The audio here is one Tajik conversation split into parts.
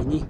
Ширинӣ.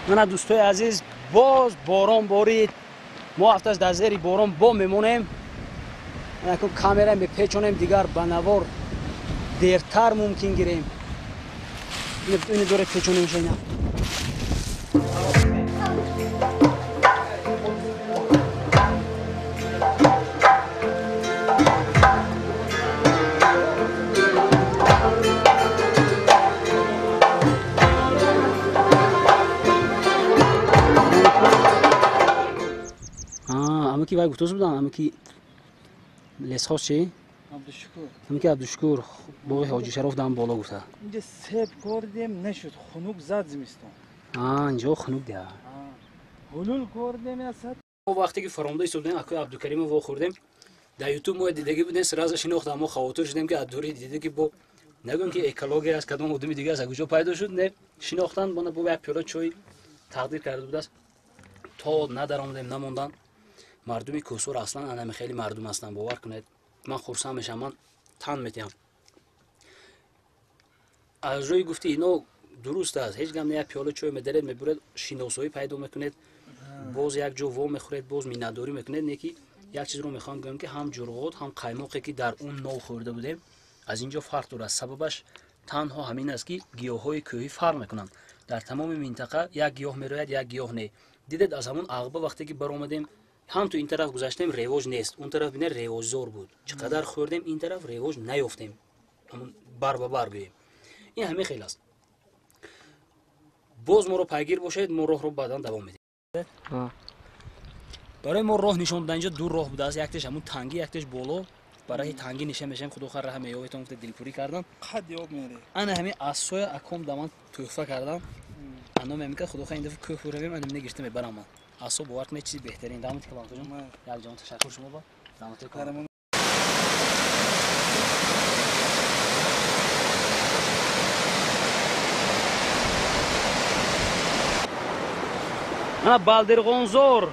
Мана дӯстои азиз, боз борон борид. Мо ҳафташ дар зери борон бо мемонем. Акун камера мепечонем, дигар ба навор дертар мумкин гирем. Ини доре печонем шайна. Ки вай гуфтоз будан, ами ки лесхоз чи? Абдушукур. Ами ки Абдушукур боғи Ҳоҷи Шароф дан боло гуфта. Инҷа себ кордем нашуд, хунук зад зимистон. Инҷо хунук дия. Ҳулул кордем асад. Мо вақте ки фаромда истодем, акои Абдукаримов вохӯрдем, дар ютуб мо дидагӣ будем, сразу шинохтам, мо хавотир шудем ки аз дури дида ки бо нагӯем ки экология аст, кадом одами дига аз куҷо пайдо шуд, не шинохтан, бона бо як пиёла чой тақдир карда будааст. То надаромадем, намондан. Мардуми Кӯҳсор аслан анами хеле мардум ҳастанд, бовар кунед. Ман хурсанд мешавам, ман тан метиҳам. Аз рӯи гуфти ино дуруст аст, ҳеҷ гам не, як пиёла чой медаред, мебуред, шиносоӣ пайдо мекунед, боз як ҷо во мехӯред, боз миннатдорӣ мекунед. Не ки як чизро мехоҳам гӯям ки ҳам ҷурғот, ҳам қаймоқе ки дар он нов хӯрда будем, аз ин ҷо фарқ дорад. Сабабаш танҳо ҳамин аст ки гиёҳҳои кӯҳӣ фарқ мекунанд. Дар тамоми минтақа як гиёҳ мерояд, як гиёҳ не. Дидед аз ҳамон ағба вақте ки баромадем, ҳам ту ин тараф гузаштем, ревоҷ нест. Он тараф бинед ревоҷзор буд. Чӣ қадар хӯрдем, ин тараф ревоҷ наёфтем. Ҳамон бар ба бар гӯем. Ин ҳамин хел аст. Боз моро пайгир бошед, мо роҳро баъдан давом медиҳем. Барои мо роҳ нишон додан инҷо ду роҳ будааст. Яктеш ҳамон тангӣ, яктеш боло. Барои тангӣ ниша мешавем, худо хар раҳ меёветон гуфта дилпурӣ кардан. Қад ёб мере. Ана ҳамин асоя аком да ман тӯҳфа кардан. Ано мемика худо хар ин дафъа кӯҳ равем, ана мине гирифта мебарам ман. Асо бовар кунед чизи беҳтарин. Раҳмати калонтоҷон. Як ҷон ташаккур шумо ба. Раҳмати калон. Ана Балдирғонзор.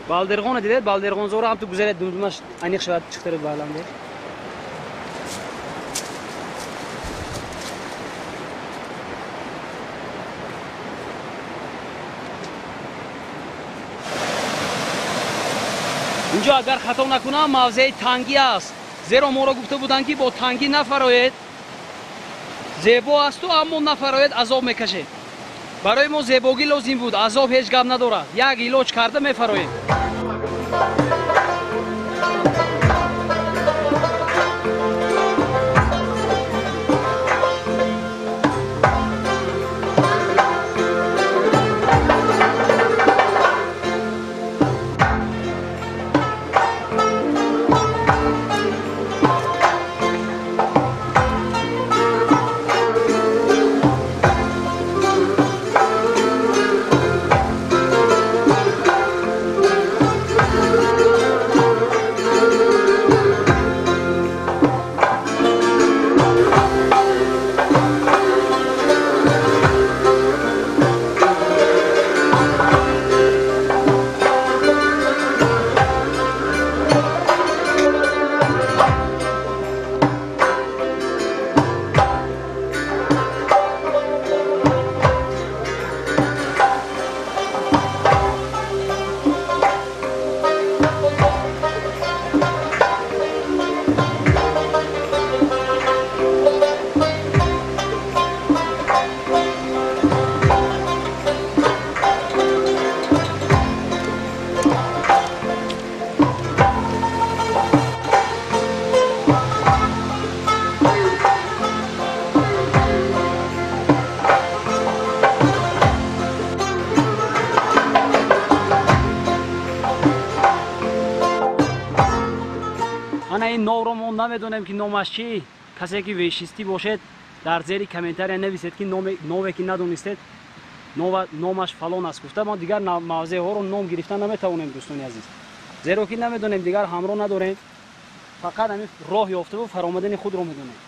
Балдирғонро дидед? Балдирғонзорро ҳам ту гузаред, думдумаш аниқ шавад, чиқтаред баланде. Инҷо агар хато накунам мавзеи тангӣ аст. Зеро моро гуфта буданд ки бо тангӣ нафароед. Зебо асту, аммо нафароед, азоб мекашед. Барои мо зебогӣ лозим буд, азоб ҳеҷ гап надорад. Як илоҷ карда мефароем. Ин новро мо намедонем ки номаш чӣ. Касе ки вешистӣ бошед, дар зери комментария нависед ки нове ки надонистед, номаш фалон аст гуфта. Мо дигар мавзеъҳоро ном гирифта наметавонем, дӯстони азиз, зеро ки намедонем, дигар ҳамроҳ надорем, фақат ҳамин роҳ ёфтаву фаромадани худро медонем.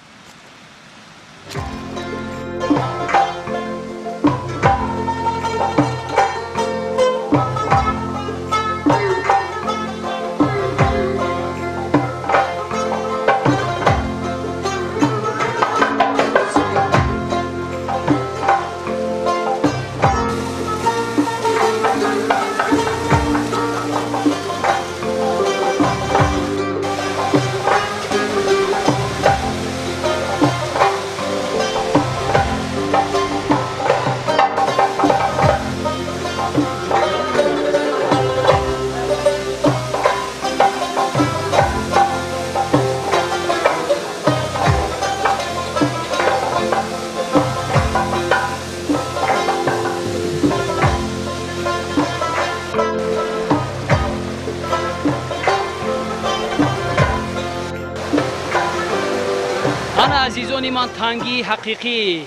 Ана азизони ман, тангии ҳақиқӣ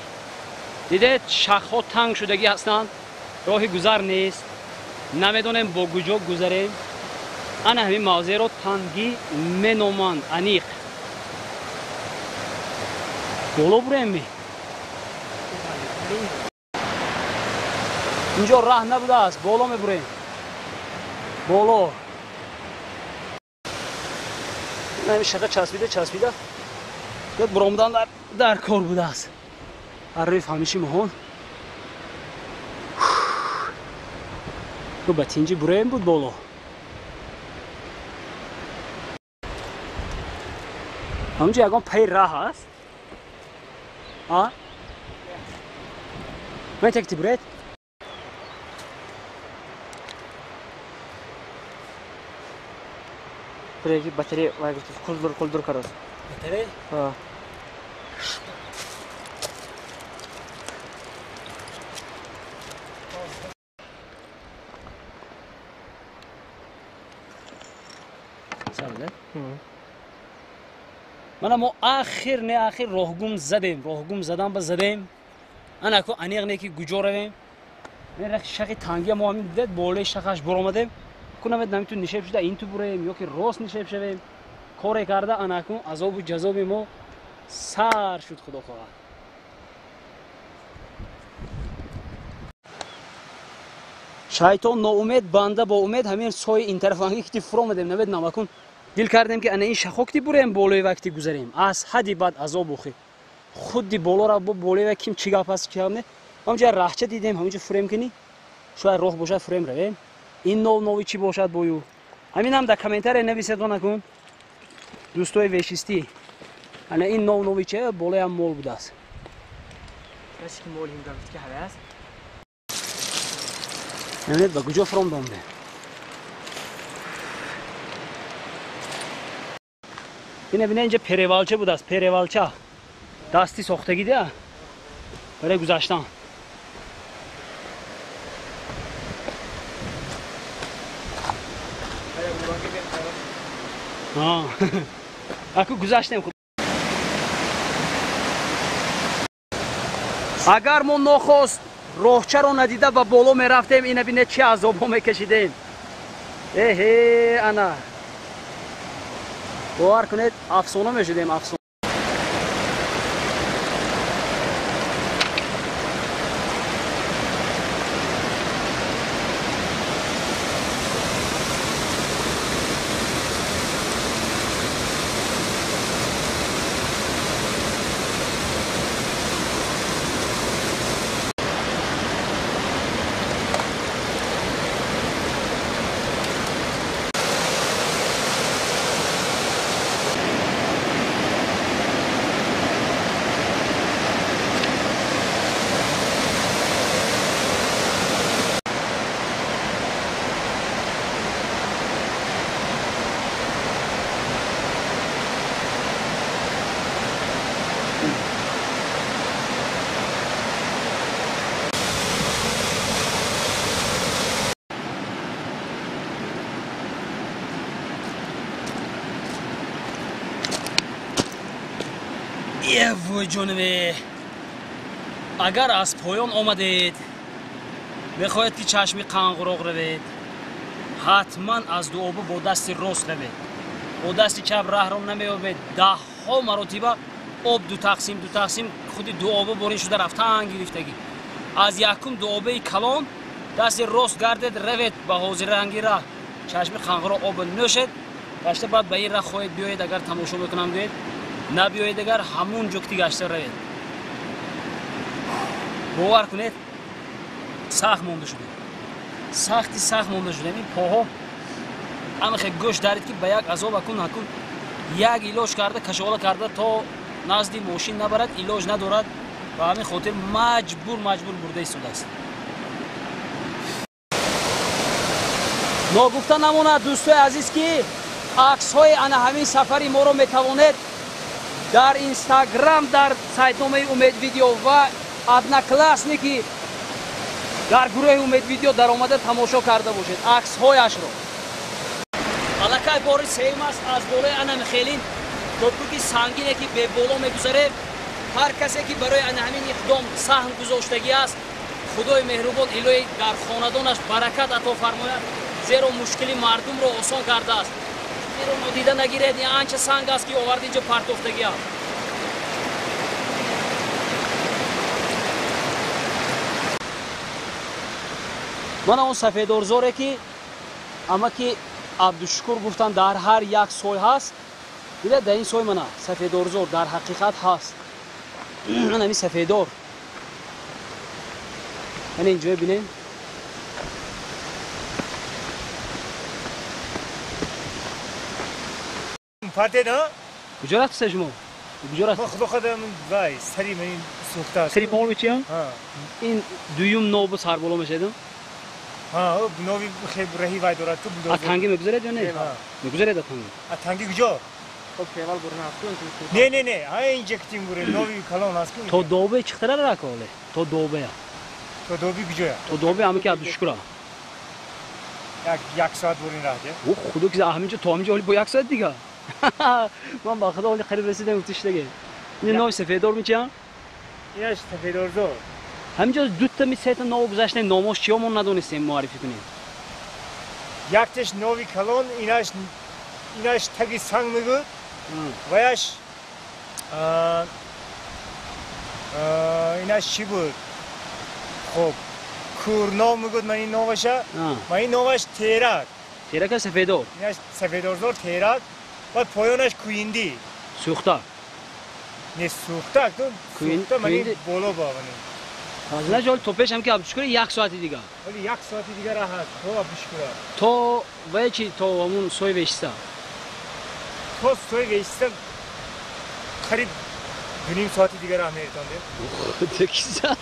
дидед, шахҳо танг шудагӣ ҳастанд, роҳи гузар нест, намедонем бо куҷо гузарем. Ана ҳамин мавзеъро тангӣ меноманд аниқ. Боло бурем ми? Инҷо раҳ набудааст, боло мебурем. Боло. Ҳамин шаха часпида часпида буромадан дар кор будааст. Ҳар рӯи фаҳмиши моҳон ба тинҷи буреем буд боло. Ҳаминҷо ягон пайи раҳ аст? Метекти буред? Батарея кулдур кулдур кароз. Батарея? Мана мо ахир не ахир роҳгум задем, роҳгум задан ба задем. Ана ку аниқ не ки куҷо равем. Шахи тангия мо ҳамин дидед, болои шахаш буромадем. Ку намедонам ту нишеб шуда ин ту буреем ё ки рост нишеб шавем. Коре карда анакун азобу ҷазоби мо сар шуд, худо хоҳад. Шайтон ноумед, банда бо умед, ҳамин сои ин тарафанги кити фуромадем, намедонам акун дил кардем ки ана ин шахо кити буреем, болои ва кити гузарем. Аз ҳадди бад азоб охи. Худи болора бо болои ва ким чӣ гап аст, чӣ гап не. Ҳамҷа раҳча дидем, ҳамҷа фурем кини. Шояд роҳ бошад, фурем равем. Ин нов нови чӣ бошад бою. Ҳаминам дар комментария нависед накун. Дӯстои вешистӣ. Ана ин нов нови че болоям мол будааст. Намедонед ба куҷо фуром домдем. Бина бина инҷа перевалча будааст, перевалча. Дасти сохтагӣ да барои гузаштан. Аку гузаштем. Агар мо нохост роҳчаро надида ба боло мерафтем, ина бинед чӣ азобҳо мекашидем. Эҳе, ана бовар кунед, афсона мешудем, афсона. Вой ҷониве, агар аз поён омадед, мехоҳед ки чашми Қанғуроқ равед, ҳатман аз Дуоба бо дасти рост равед. Бо дасти чап раҳро намеёбед. Даҳҳо маротиба об ду тақсим ду тақсим худи Дуоба борин шуда рафтан гирифтагӣ. Аз якум Дуобаи калон дасти рост гардед, равед ба ҳозирранги раҳ, чашми Қанғуроқ об нӯшед, гашта баъд ба ин раҳ хоҳед биёед. Агар тамошо мекунам гӯед, набиёед, агар ҳамун ҷо ки гашта равед. Бовар кунед, сахт монда шудем, сахти сахт монда шудем. Ин поҳо ҳамахе гӯшт дарид ки ба як азоб акун акун як илоҷ карда кашола карда то назди мошин набарад, илоҷ надорад. Ба ҳамин хотир маҷбур маҷбур бурда истодааст. Ногуфта намонад, дӯстои азиз, ки аксҳои ана ҳамин сафари моро метавонед дар Инстаграм, дар сайтномаи Умед Видео ва Одноклассники дар гурӯҳи Умед Видео даромада тамошо карда бошед аксҳояшро. Аллакай бори сеюм аст аз болои ана михелин кӯпруки сангине ки беболо мегузарем. Ҳар касе ки барои ана ҳамин иқдом саҳм гузоштагӣ аст, Худои меҳрубон илоҳӣ дар хонадонаш баракат ато фармояд, зеро мушкили мардумро осон кардааст. Зеро нодида нагиред, ин анча санг аст ки овард инҷо партофтагӣ аст. Мана он сафедорзоре ки амаки Абдушукур гуфтанд дар ҳар як сой ҳаст. Дида, дар ин сой мана сафедорзор дар ҳақиқат ҳаст. Ман ҳамин сафедор. Мана инҷо бинем. Партена? Куҷо рафтиса шумо? Куҷо рафт? Худо қадам вай, сари ман сӯхта. Сари мол мечиям? Ин дуюм нобу сарболо мешаведам? Ҳа, нови хеб раҳи вай дорад ту буда. Атанги мегузаред ё не? Мегузаред атанги. Атанги куҷо? Хоб февал бурна аст. Не, не, не, ҳа инҷа китим буре, нови калон аст. То Добе чиқтара рака оле? То Добея. То Доби куҷоя? То Добе ҳама ки Абдушукура. Як соат бурин раҳ, де? О, худо ки ҳаминҷо то ҳаминҷо оли бо як соат дига. Ман ба худо оли қариб расидам гуфтиш дига. Ин нови сафедор мечиям? Инаш сафедорзор. Ҳаминҷо дута ми сета нов гузаштем, номош чиё мо надонистем муаррифӣ кунем. Яктеш нови калон, инаш таги санг мегӯд, ваяш инаш чӣ буд? Хоб, курнов мегӯд ман ин новаша, ман ин новаш терак. Терака сафедор. Инаш сафедорзор терак, баъд поёнаш куинди. Сӯхта. Не сӯхта, сӯхта ман ин боло ба ман. Аз ҷол то пешам ки Абдушукур як соати дига. Вале як соати дига раҳ аст то Абдушукура. То вай чи то ҳамун сои вешиста. То сои вешиста қариб 2.5 соати дига раҳ меретондем. Худо ки зад.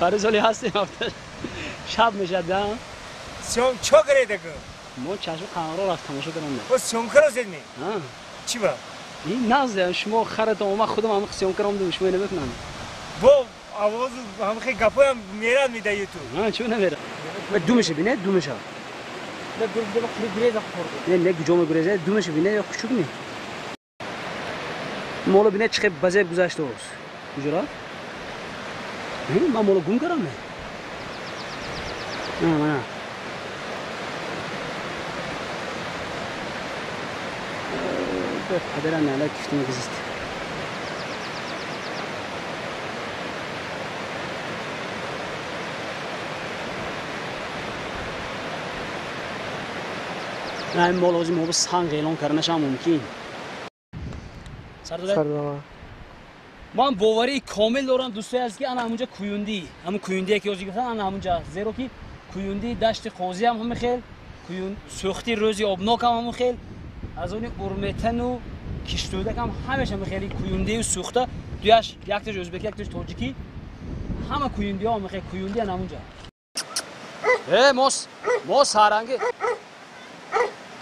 Ҳар соли ҳастем ҳафта. Шаб мешад, да? Сём чо кареда ку? Мо чашми Қанғуроқ рафт тамошо кардам. О сём карозед ми? Ҳа. Чӣ ба? Ин назд шумо харатон омад, худам ҳам сём кардам, шумо намекунам. Бо овозу ҳамхе гапоям мерад ми дар ютуб. Ҳа, чӣ намерад? Думеша бинед, думеша. Не гург гуреза хӯрд. Не, не куҷо мегурезад, думеша бинед ё хучук ми? Моло бинед чӣ хел ба зеб гузаштааст. Куҷо рафт? Ман моло гум кардам. На, мана. Падарам нала кифтим гузист. ин мол ҳозир мо санг эълон карданашам мумкин. Сардор, ман боварии комил дорам дӯстои азиз ки ана ҳамунҷа куюндӣ, ҳамун куюндие ки ҳозир гуфтам ана ҳамунҷа аст, зеро ки куюндии дашти қозӣ ҳам ҳамин хел, сӯхти рӯзи обнок ҳам ҳамун хел, аз они урметану киштӯдак ҳам ҳамеша ҳамин хели куюндию сӯхта, дуяш якташ ӯзбекӣ, якташ тоҷикӣ, ҳама куюндиҳо ҳамин хел куюндӣ ана ҳамунҷа. Мо саранги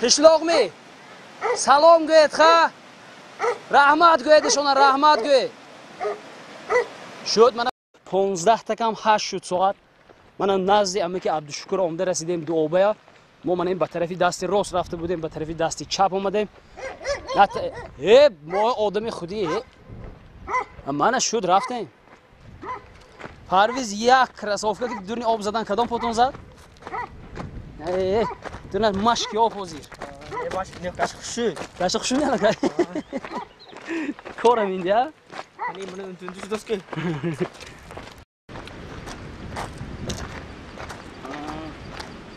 қишлоқми? Салом гӯед ха? Раҳмат гӯед ишона, раҳмат гӯед. Шуд мана 15 такам 8 шуд соат. Мана назди амаки Абдушукур омада расидем Дуобая. Мо мана ин ба тарафи дасти рост рафта будем, ба тарафи дасти чап омадем. Мо одами худӣ. Мана шуд, рафтем. Парвиз як кроссовка ки дурни об задан кадом потон зад? Дурна машки об ҳозир. Каши хушуд. Каши хушуд не Корам инди, а? Ани мана унтунди шудост-ку.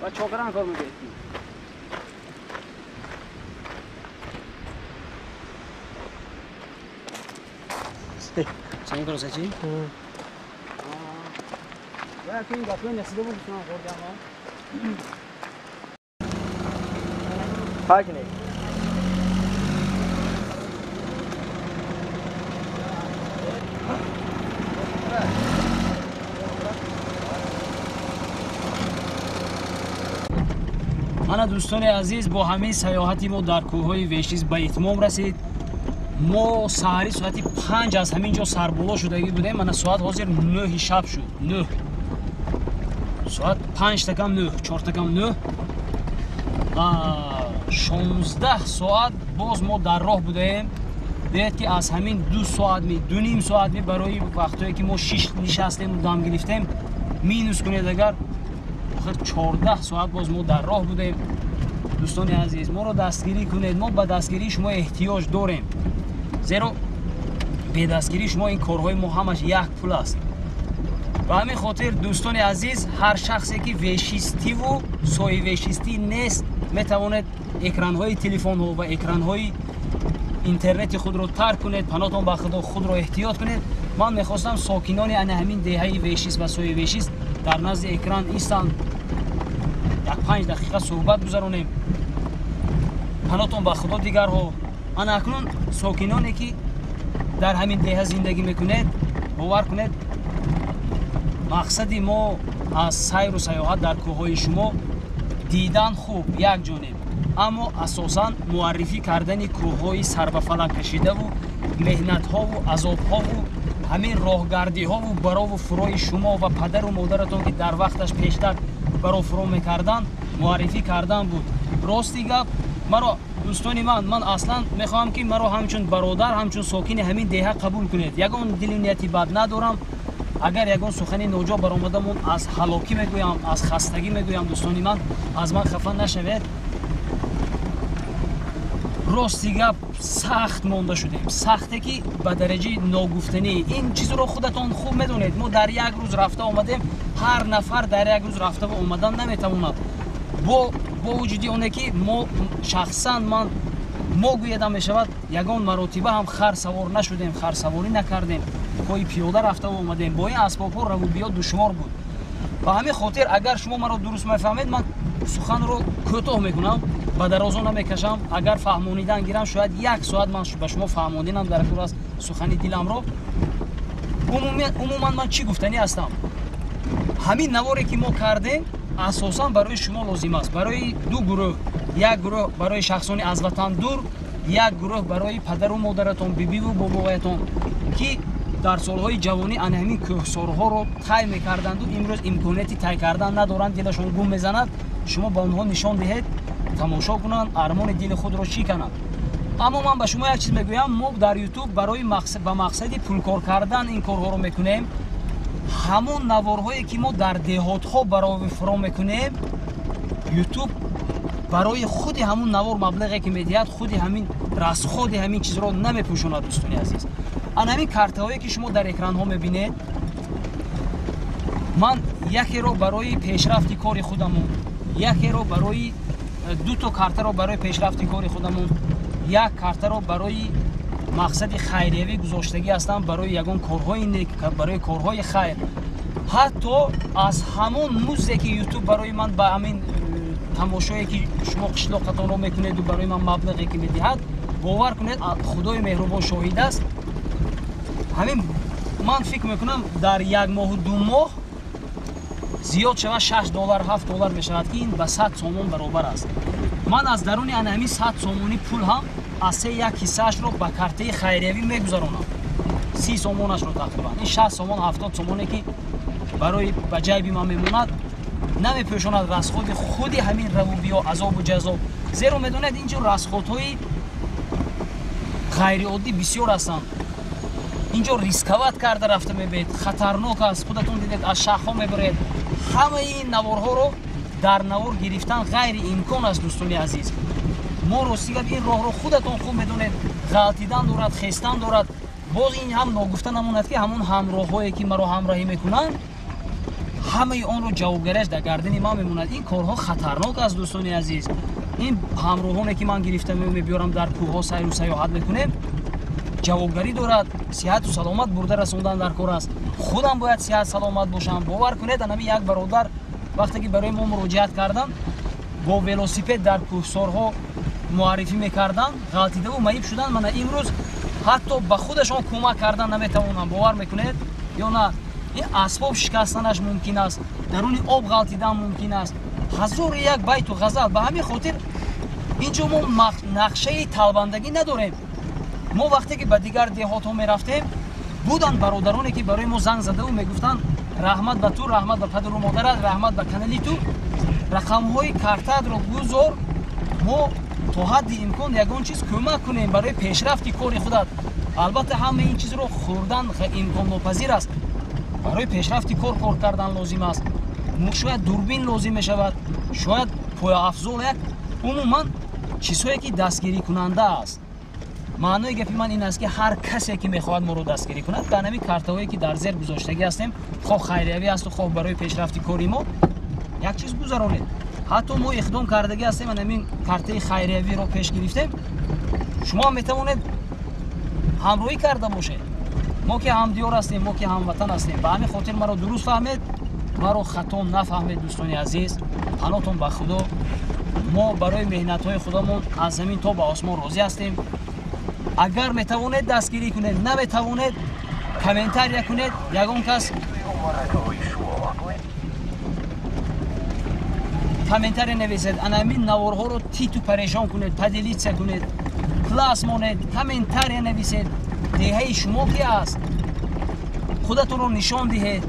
Ва чокаран кор мекунед? Чӣ мекунӣ, чӣ? Ва ки ин гапҳои насида буд, гуфтам хӯрдам. Пакне. Мана дӯстони азиз, бо ҳамин саёҳати мо дар кӯҳҳои Вешиз ба итмом расид. Мо саҳари соати 5 аз ҳамин ҷо сарболо шудагӣ будем. Мана соат ҳозир 9 шаб шуд. 9. Соат 5 такам 9, 4 такам 9. 16 соат боз мо дар роҳ будаем. Биёед ки аз ҳамин 2 соат ми, 2.5 соат ми барои вақтое ки мо 6 нишастем, дам гирифтем, минус кунед агар, охир 14 соат боз мо дар роҳ будем. Дӯстони азиз, моро дастгирӣ кунед, мо ба дастгирии шумо эҳтиёҷ дорем. Зеро бедастгирии шумо ин корҳои мо ҳамаш як пул аст. Ба ҳамин хотир дӯстони азиз, ҳар шахсе ки вешистиву соҳибвешистӣ нест, метавонед экранҳои телефонҳо ва экранҳои интернети худро тарк кунед, паноҳтон ба худо, худро эҳтиёт кунед. Ман мехостам сокинони ана ҳамин деҳаи Вешист ва соҳибвешист дар назди экран истанд, як 5 дақиқа суҳбат гузаронем. Паноҳтон ба худо дигарҳо. Ана акнун сокиноне ки дар ҳамин деҳа зиндагӣ мекунед, бовар кунед, мақсади мо аз сайру саёҳат дар кӯҳҳои шумо дидан хуб як ҷониб, аммо асосан муаррифӣ кардани кӯҳҳои сарбафалак кашидаву меҳнатҳову азобҳову ҳамин роҳгардиҳову барову фурои шумо ва падару модаратон ки дар вақташ пештар баров фуро мекарданд, муаррифӣ кардан буд. Рости гап, маро дӯстони ман аслан мехоҳам ки маро ҳамчун бародар, ҳамчун сокини ҳамин деҳа қабул кунед. Ягон дилу нияти бад надорам. Агар ягон сухани ноҷо баромадамон, аз ҳалокӣ мегӯям, аз хастагӣ мегӯям. Дӯстони ман, аз ман хафа нашавед. Рости гап, сахт монда шудем, сахте ки ба дараҷаи ногуфтанӣ. Ин чизро худатон хуб медонед. Мо дар як рӯз рафта омадем, ҳар нафар дар як рӯз рафта омадан наметавонад. Бо вуҷуди оне ки мо шахсан ман мо гӯядам мешавад, ягон маротиба ҳам хар савор нашудем, харсаворӣ накардем, пои пиёда рафта омадем. Бо ин асбобҳо раву биё душвор буд. Ба ҳамин хотир агар шумо маро дуруст мефаҳмед, ман суханро кӯтоҳ мекунам, ба дарозо намекашам. Агар фаҳмонидан гирам, шояд як соат ман ба шумо фаҳмонинам дар кор аст сухани диламро. Умуман ман чӣ гуфтанӣ ҳастам? Ҳамин наворе ки мо кардем асосан барои шумо лозим аст, барои ду гурӯҳ. Як гурӯҳ барои шахсони аз ватан дур, як гурӯҳ барои падару модаратон, бибиву бобоятон ки дар солҳои ҷавонӣ ана ҳамин кӯҳсорҳоро тай мекарданду имрӯз имконияти тай кардан надоранд, дилашон гум мезанад. Шумо ба онҳо нишон диҳед, тамошо кунанд, армони дили худро чӣ кананд. Аммо ман ба шумо як чиз мегӯям: мо дар ютуб барои ба мақсади пулкор кардан ин корҳоро мекунем. Ҳамон наворҳое ки мо дар деҳотҳо барои фуро мекунем, ютуб барои худи ҳамун навор маблағе ки медиҳад, худи ҳамин расходи ҳамин чизро намепӯшонад. Дӯстони азиз, ана ҳамин картаҳое ки шумо дар экранҳо мебинед, ман якеро барои пешрафти кори худамон, якеро барои дуто картаро барои пешрафти кори худамон, як картаро барои мақсади хайриявӣ гузоштагӣ ҳастам, барои ягон корҳои нек, барои корҳои хайр. Ҳатто аз ҳамон музде ки ютуб барои ман ба ҳамин тамошое ки шумо қишлоқатонро мекунеду барои ман маблағе ки медиҳад, бовар кунед, худои меҳрубон шоҳид аст, ҳамин ман фикр мекунам дар як моҳу 2 моҳ зиёд шавад $6 $7 мешавад, ки ин ба 100 сомон баробар аст. Ман аз даруни ана ҳамин 100 сомонӣ пул ҳам аз се як ҳиссаашро ба картаи хайриявӣ мегузаронам, 30 сомонашро тақрибан. Ин 60 сомон 70 сомоне ки барои ба ҷайби ман мемонад, намепӯшонад расходи худи ҳамин равубиё, азобу ҷазо. Зеро медонед, ин ҷо расходҳои ғайриоддӣ бисёр ҳастанд. Инҷо рисковать карда рафта мебед, хатарнок аст, худатон дидед, аз шаҳрҳо мебаред. Ҳамаи ин наворҳоро дар навор гирифтан ғайриимкон аст, дӯстони азиз. Мо рости гап ин роҳро худатон хуб медонед, ғалтидан дорад, хестан дорад. Боз ин ҳам ногуфта намонад, ки ҳамон ҳамроҳҳое ки маро ҳамроҳӣ мекунанд, ҳамаи онро ҷавобгарияш дар гардани ман мемонад. Ин корҳо хатарнок аст, дӯстони азиз. Ин ҳамроҳоне ки ман гирифта мебиёрам, дар кӯҳҳо сайру саёҳат мекунем, ҷавобгарӣ дорад, сиҳату саломат бурда расондан дар кор аст. Худам бояд сиҳат саломат бошам. Бовар кунед, анами як бародар вақте ки барои мо муроҷиат карданд, бо велосипед дар кӯҳсорҳо муаррифӣ мекарданд, ғалтидаву маиб шуданд. Мана имрӯз ҳатто ба худашон кӯмак кардан наметавонанд. Бовар мекунед ё на? Ин асбоб шикастанаш мумкин аст, даруни об ғалтидан мумкин аст, ҳазору як байту ғазал. Ба ҳамин хотир инҷо мо нақшаи талбандагӣ надорем. Мо вақте ки ба дигар деҳотҳо мерафтем, буданд бародароне ки барои мо занг задаву мегуфтанд: раҳмат ба ту, раҳмат ба падару модарат, раҳмат ба канали ту, рақамҳои картаатро гузор, мо то ҳадди имкон ягон чиз кӯмак кунем барои пешрафти кори худат. Албатта ҳамаи ин чизро хӯрдан имконнопазир аст. Барои пешрафти кор кор кардан лозим аст. Шояд дурбин лозим мешавад, шояд пояафзол, як умуман чизҳое ки дастгирикунанда аст. Маънои гапи ман ин аст, ки ҳар касе ки мехоҳад моро дастгирӣ кунад, дар ҳамин картаҳое ки дар зер гузоштагӣ ҳастем, хоҳ хайриявӣ асту хоҳ барои пешрафти кори мо, як чиз гузаронед. Ҳатто мо иқдом кардагӣ ҳастем, ҳамин картаи хайриявиро пеш гирифтем. Шумо ҳам метавонед ҳамроҳӣ карда бошед. Мо ки ҳамдиёр ҳастем, мо ки ҳамватан ҳастем. Ба ҳамин хотир маро дуруст фаҳмед, маро хато нафаҳмед, дӯстони азиз. Паноҳтон ба Худо. Мо барои меҳнатҳои худамон аз замин то ба осмон розӣ ҳастем. Агар метавонед дастгирӣ кунед, наметавонед комментария кунед. Ягон кас комментария нависед, ана ҳамин наворҳоро титу парешон кунед, поделиться кунед, класс монед, комментария нависед. Деҳаи шумо ки аст, худатонро нишон диҳед.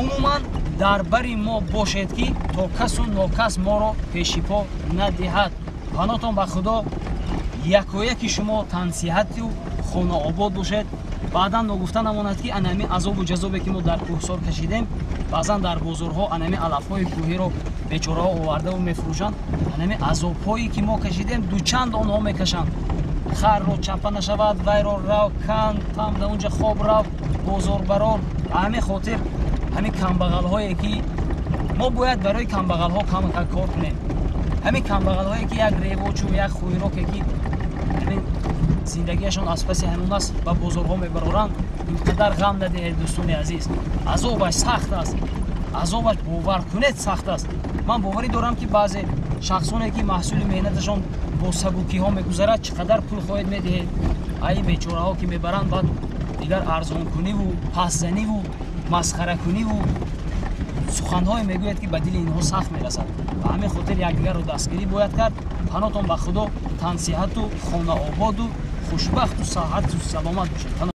Умуман дар бари мо бошед, ки то касу нокас моро пешипо надиҳад. Паноҳтон ба Худо. Якояки шумо тансиҳату хонаобод бошед. Баъдан ногуфта намонад, ки анами азобу ҷазобе ки мо дар кӯҳсор кашидем, баъзан дар бозорҳо анами алафҳои кӯҳиро бечораҳо овардаву мефурӯшанд. Анами азобҳое ки мо кашидем, дучанд онҳо мекашанд. Харро чапа нашавад, вайро рав кан, там да унҷа хоб рав, бозорбарор. Ба ҳамин хотир ҳамин камбағалҳое ки мо бояд барои камбағалҳо камакак кор кунем. Ҳамин камбағалҳое ки як ревочу як хӯйроке ки ҳамин зиндагиашон аз паси ҳамон аст, ба бозорҳо мебароранд, ин қадар ғам надиҳед, дӯстони азиз. Азобаш сахт аст, азобаш бовар кунед сахт аст. Ман боварӣ дорам, ки баъзе шахсоне ки маҳсули меҳнаташон бо сабукиҳо мегузарад, чӣ қадар пул хоҳед медиҳед. Ай бечораҳо ки мебаранд, баъд дигар арзонкуниву пастзаниву масхаракуниву суханҳое мегӯяд, ки ба дили инҳо сахт мерасад. Ба ҳамин хотир якдигарро дастгирӣ бояд кард. Паноҳтон ба Худо, тансиҳату хонаободу хушбахту саҳату саломат бошед.